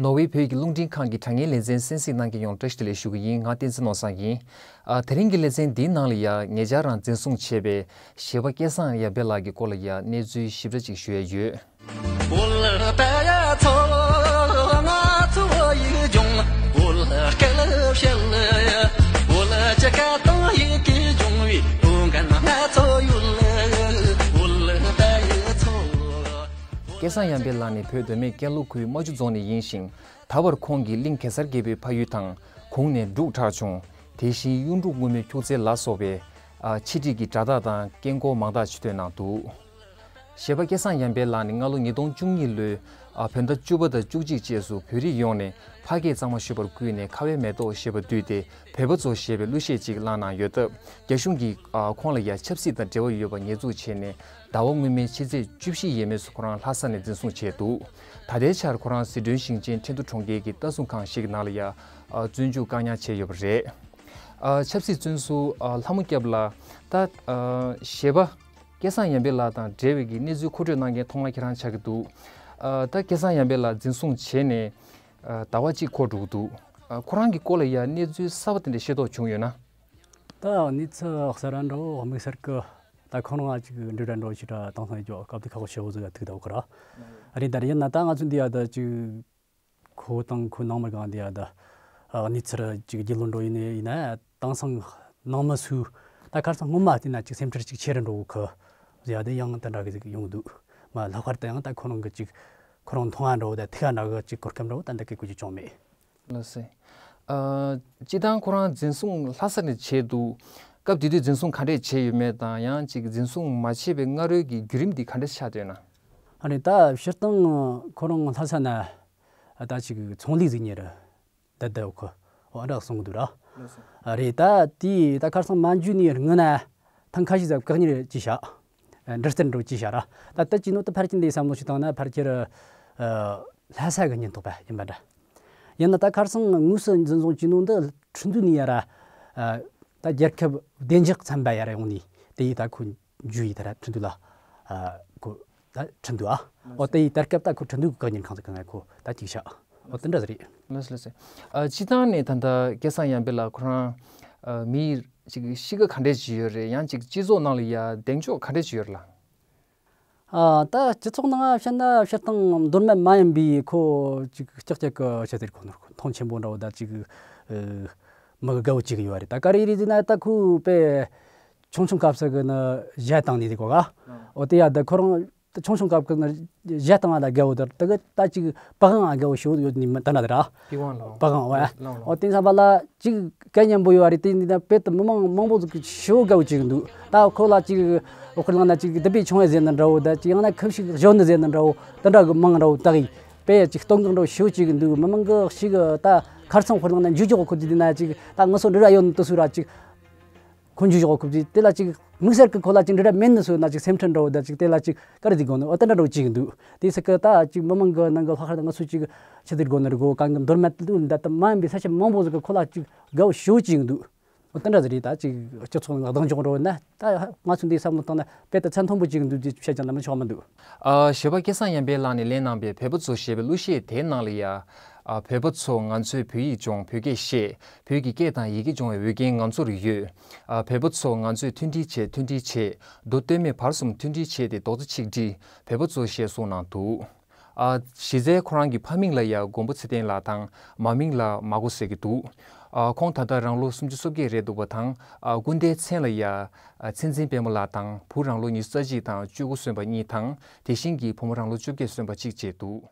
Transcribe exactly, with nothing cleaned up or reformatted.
ནོར་ཝེ་བོད་ཀྱི་རླུང་འཕྲིན་ཁང་གི་དྲ་བརྙན་ལེ་ཚན་གསན་གཟིགས་གནང་མཁན་ཡོངས་བཀྲ་ཤིས་བདེ་ལེགས་ཞུ་གི་ཡིན། ང་བསྟན་འཛིན་ནོར་བཟང་ཡིན། ཨ། དེ་རིང་གི་ལེ་ཚན་འདིའི་ནང་ལ་ཡ་ཉེ་ཆར་རང་འཛིན་བཟུང་བྱས་པའི་གཞས་པ་སྐལ་བཟང་ཡར་འཕེལ་ལགས་ཀྱི་སྐོར་ལ་ཡ་གནས་ཚུལ་ཞིབ་ཕྲ་ཅིག་ཞུ་ཡ་ཡོད། སྐལ་བཟང་ཡར་འཕེལ་ལགས་ནི་བོད་མདོ་སྨད་ཀན་ལྷོ་ཁུལ་རྨ་ཆུ་རྫོང་ནས་ཡིན་ཞིང་། ད་བར་ཁོང་གིས་གླིང་གེ་སར་རྒྱལ་པོའི་ཕ་ཡུལ་དང་གུང་ནས་འབྲུག་གྲགས་བྱུང་། དེ་བཞིན་གཡུ་འབྲུག་སྔོན་མོའི་ཁྱུག་ཙེ་ལ་སོགས་པའི་ཨ་ཆེད་སྒྲིག་གི་སྒྲ་ཐག་དང་སྐད་འགོག་མང་དག་ཅིག་བཏོན་གནང་འདུག། གཞས་པ་སྐལ་བཟང་ཡར་འཕེལ་ལགས་ནི་སྔ་ལོ་ཉིས་སྟོང་བཅུ་གཉིས་ལོའི་ཨ་བོད་ཟླ་བཅུ་པ་དང་བཅུ་གཅིག་བཅས་སུ་བོད་རིགས་ཡོངས་ནས་ཕ་སྐད་གཙང་མ་ཤོད་པར་བསྐུལ་ནས་ཁ་བའི་མེ་ཏོག་ཞེས་པ་བསྡུས་ཏེ་བོད་པ་ཚོ་ཞེས་པའི་གླུ་གཞས་ཅིག་བླངས་གནང་ཡོད་སྟབས། རྒྱ་གཞུང་གིས་ཨ་ཁོང་ལ་ཡ་ཆབ་སྲིད་དང་འབྲེལ་བ་ཡོད་པ་ཉེས་འཛུགས་བྱས་ནས། ཟླ་བ་སྔོན་མའི་ཕྱི་ཚེས་བཅུ་བཞི་ཡས་མས་སུ་ཁོ་རང་ལྷ་ས་ནས་འཛིན་བཟུང་བྱས་འདུག། ད་ལྟའི་ཆར་ཁོ་རང་ཟི་ཁྲོན་ཞིང་ཆེན་ཁྲིན་ཏུ་གྲོང་ཁྱེར་གྱི་ལྟ་སྲུང་ཁང་ཞིག་གི་ནང་ལ་ཡ་ཨ་བཙོན་འཇུག་བཀག་ཉར་བྱས་ཡོད་པ་རེད། ཨ་ཆབ་སྲིད་བཙོན་ཟུར་ཨ་ལྷ་མོ་སྐྱབས་ལགས། ད་ཨ་གཞས་པ་སྐལ་བཟང་ཡར་འཕེལ་ལགས་དང་འབྲེལ་བའི་གི་གནས་ཚུལ་མཁོ་སྤྲོད་གནང་མཁན་ཐོག་མ་ཁྱེད་རང་ཆགས་ཀྱི་འདུག། ཨ་ད་སྐལ་བཟང་ཡར་འཕེལ་ལགས་འཛིན་བཟུང་བྱས་ནས་ཨ་ཟླ་བ་གཅིག་འཁོར་འགྲོ་གི་འདུག། ཨ་ཁོ་རང་གི་སྐོར་ལ་ཡ་གནས་ཚུལ་གསར་པ་དེ་འདྲ་ཤེས་རྟོགས་བྱུང་ཡོད་ན། ད་གནས་ཚུལ་གསར་ར་འདྲ་བོ་དམིགས་བསལ་གི་ད་ཁོ་རང་ང་ཅིག་འབྲེལ་བ་འདྲ་བོ་ཞིག་ར་དེང་སང་ཡོད་ཅོག་སྐབས་དེ་ཁག་པོ་ཞེ་པོ་ཟིག་ཐུག་ད་འོ་ཁོ་ར། ཨ་རེད། ད་རེད་ཡིན་ན་ད་ང་ཚོ་འདི་ཡ་ད་ཅིག་ཁོ་དང་ཁོ་ནང་མི་གང་འདི་ཡ་ད་གནས་ཚུལ་ཅིག་རྒྱུས་ལོན་འགྲོ་ཡིན་ནི་ཡིན་ན་དེང་སང་ནང་མི་སུ་ད་ཁར་སང་སྔོན་མ་བལྟས་ན་ཅིག་སེམས་ཁྲལ་ཅིག་ཆེ་རུ་འགྲོ་གི་ཡ་ད་ཡང་ད་འདྲ་གི་ཟིག་ཡོང་གི་འདུག། མ་ལྷག་པར་དུ་ཡང་ད་ཁོ་རང་གི་ཅིག་ཁོ་རང་མཐོང་བ་འདྲ་བོ་ད་ཐུག་བ་འདྲ་གི་ཅིག་གོ་སྐབས་འདྲ་བོ་ད་འདི་གི་གོ་རྒྱུ་བྱུང་མེད། ལགས་སེ། ཨ་སྤྱིར་བཏང་ཁོ་རང་འཛིན་བཟུང་ལྷ་ས་ནས་བྱས་འདུག། སྐབས་དེ་དུས་འཛིན་བཟུང་ག་འདྲས་བྱས་ཡོད་མེད་དང་ཡང་ཅིག་འཛིན་བཟུང་མ་བྱས་པའི་སྔ་རོལ་གྱི་བརྒྱུད་རིམ་འདི་ག་འདྲས་ཆགས་བསྡད་ན། ཨ་ནི་ད་སྤྱིར་བཏང་ཁོ་རང་ལྷ་ས་ན་ད་ཅིག་ཚོང་ལས་ཟིག་གཉེར་བསྡད་བསྡད་ཡོད་ཁོ་འོ་འདྲ་གསུང་གི་འདུག་ར། ལགས་སེ། ཨ་རེད། ད་དེ་ད་ཁར་སང་མ་འཇུས་ནས་སྔོན་ན་ཐེངས་ཁ་ཤས་ཙམ་བཀག་ཉར་བྱས་ཤག། འདྲི་རྩད་འདྲ་བོ་བྱས་ཤག་ར། ད་ལྟ་བྱས་ནོ་ད་ཕལ་ཆེར་འདི་བསམ་བློ་ཞིག་བཏང་ན་ཕལ་ཆེར་ཨ་ལྷ་ས་གི་ཉེན་རྟོག་པ་ཡིན་པ་འདྲ། ཡིན་ན་ད་ཁར་སང་དངོས་སུ་འཛིན་བཟུང་བྱས་ནོ་འདི་ཁྲིན་ཏུའུ་ནས་ཡ་ར་ཨ་ད་རྒྱལ་ཁབ་བདེ་འཇགས་ཚན་པ་ཡ་ར་ཡོང་ནས་དེ་ཡིས་ད་ཁོ་འཇུས་ཡིས་ད་ར་ཁྲིན་ཏུའུ་ལ་ཨ་ཁོ་ད་ཁྲིན་ཏུའུ་ཨ་འོ་དེ་ཡིས་ད་སྐབས་ད་ཁོ་ཁྲིན་ཏུའུ་གི་བཀག་ཉར་ཁང་ཚ་གི་ང་ཁོ་ད་གཅིག་ཤག། འོ་དེ་འདྲ་ཟིག་རེད། ལགས་སེ་ལགས་སེ། ཨ་སྤྱིར་བཏང་ནས་ད་ལྟ་སྐལ་བཟང་ཡར་འཕེལ་ལགས་ཁོ་རང་ཨ་མི་ཅིག་གཤིས་ཀ་ག་འདྲས་ཅིག་ཡོད་རེད། ཡང་ཅིག་སྤྱི་ཚོགས་ནང་ལ་ཡ་གདེང་འཇོག་ག་འདྲས་ཅིག་ཡོད་རེད་ལགས། ཨ་ད་སྤྱི་ཚོགས་ནང་བཤད་ན་སྤྱིར་བཏང་མདོ་སྨད་མ་ཡིན་པའི་ཁོ་ཅིག་ཀྱག་ཀྱག་གི་བཤད་ཟེར་ཁོ་ནོར་མཐོང་ཆེན་པོ་འདྲ་བོ་ད་ཅིག་ཨ་མི་གི་དགའ་བོ་ཅིག་ཡོད་རེད། ད་ག་རེ་རེད་ཟེར་ན་ད་ཁོ་དཔེ་ཆུང་ཆུང་སྐབས་སུ་གི་ནི་གཞས་བཏང་ནས་དེ་གོ་ག་འོ་དེ་ཡ་ད་ཁོ་རང་། ད་ཆུང་ཆུང་སྐབས་ཀྱི་ན་གཞས་བཏང་བ་ལ་དགའ་བོ་དང་དེ་གི་ད་ཅིག་པ་གང་ང་དགའ་བོ་ཞེ་པོ་ཡོད་ནི་མི་ད་ན་དེ་ར། པི་ཝང་ལགས། པ་གང་བ། ལགས་ལགས། འོ་དེང་སང་བ་ལ་ཅིག་སྐད་སྙན་པོ་ཡོད་རེད། དེ་འདི་ན་དཔེ་དུ་མི་མང་མང་པོ་ཟིག་གི་ཞེ་པོ་དགའ་བོ་ཅིག་འདུག། ད་ཁོ་ལ་ཅིག་འོ་ཁོ་ལང་ན་ཅིག་དུ་པའི་ཆུང་བའི་ཟེར་ནི་འདྲ་བོ་ད་ཅིག་ཡང་ན་ཁུ་བྱུག་གཞོན་ནི་ཟེར་ནི་འདྲ་བོ་དེ་འདྲ་གི་མང་འདྲ་བོ་ད་གི་དཔེ་ཅིག་སྟོན་གི་འདྲ་བོ་ཞེ་པོ་ཅིག་འདུག། མི་མང་གི་ཞིག་ད་ཁར་ཚང་ཁོ་ལང་ན་འཇུ་ཅོག་ཁོ་དེ་འདི་ན་ཅིག་ད་ང་ཚོ་འབྲེལ་བ་ཡོད་ནི་དུ་སུ་ར་ཅིག། ཁོ་འཇུ་ཞོག་ཁུབ་ཅིག་དེ་ལ་ཅིག་དམིགས་བསལ་གི་ཁོ་ལ་ཅིག་འབྲེལ་བ་མེད་ནི་སོ་ན་ཅིག་སེམས་ཁྲལ་འདྲ་བོ་དང་ཅིག་དེ་ལ་ཅིག་ག་རེ་ཟིག་དགོས་ནི་འོ་དེ་འདྲ་འདྲ་བོ་ཅིག་འདུག། དེ་སི་ཀི་ད་ཅིག་མི་མང་གི་ནང་གི་ལྷག་ཧར་ང་ཚོ་ཅིག་ཆི་ཟིག་དགོས་ནི་རེད་གོ་གང་གི་མདོ་སྨད་དུ་འདི་ལྟ་མ་ཡིན་པའི་ས་ཆ་མང་པོ་ཟིག་གི་ཁོ་ལ་ཅིག་དགའ་བོ་ཞེ་པོ་ཅིག་འདུག། འོ་དེ་འདྲ་ཟིག་རེད། ད་ཅིག་སྤྱི་ཚོགས་ནང་གདེང་འཇོག་འདྲ་བོ་ན་ད་ང་ཚོ་འདི་བསམ་བློ་བཏང་ན་དཔེ་ད་ཚད་མཐོན་པོ་ཅིག་འདུག་ཅེས་བཤད་ཀྱང་ལ་མི་ཆོག་མི་འདུག། ཨ་གཞས་པ་སྐལ་བཟང་ཡར་འཕེལ་ལགས་ནས་ལེན་གནང་པའི་བོད་པ་ཚོ་ཞེས་པའི་གླུ་གཞས་དེའི་ནང་ལ་ཡ། ཨ་བོད་པ་ཚོ་ང་ཚོས་བོད་ཡིག་སྦྱོང་བོད་སྐད་བཤད། བོད་ཀྱི་སྐད་དང་ཡི་གེ་སྦྱོང་བའི་འོས་འགན་ང་ཚོར་ཡོད། ཨ་བོད་པ་ཚོ་ང་ཚོས་མཐུན་སྒྲིལ་བྱེད་མཐུན་སྒྲིལ་བྱེད། མདོ་སྟོད་སྨད་བར་གསུམ་མཐུན་སྒྲིལ་བྱེད་དེ་རྡོག་རྩ་ཆིག་སྒྲིལ་བོད་པ་ཚོ་ཞེས་གསུངས་གནང་འདུག། ཨ་གཞི་རྩའི་ཁོ་རང་གི་ཕ་མིང་ལ་ཡ་མགོན་པོ་ཚེ་བརྟན་ལགས་དང་མ་མིང་ལ་མ་གོ་ཟེར་གྱི་འདུག། ཨ་ཁོང་ད་ལྟ་རང་ལོ་སུམ་ཅུ་སོ་བརྒྱད་རེད་འདུག་པ་དང་། ཨ་སྐུ་ཟླའི་མཚན་ལ་ཡ་ཨ་མཚན་འཛིན་དཔལ་མོ་ལགས་དང་བུ་རང་ལོ་ཉི་ཤུ་རྩ་གཅིག་དང་བཅུ་དགུ་སོན་པ་གཉིས་དང་དེ་བཞིན་གྱི་བུ་མོ་རང་ལོ་བཅོ་བརྒྱད་སོན་པ་གཅིག་བཅས་འདུག།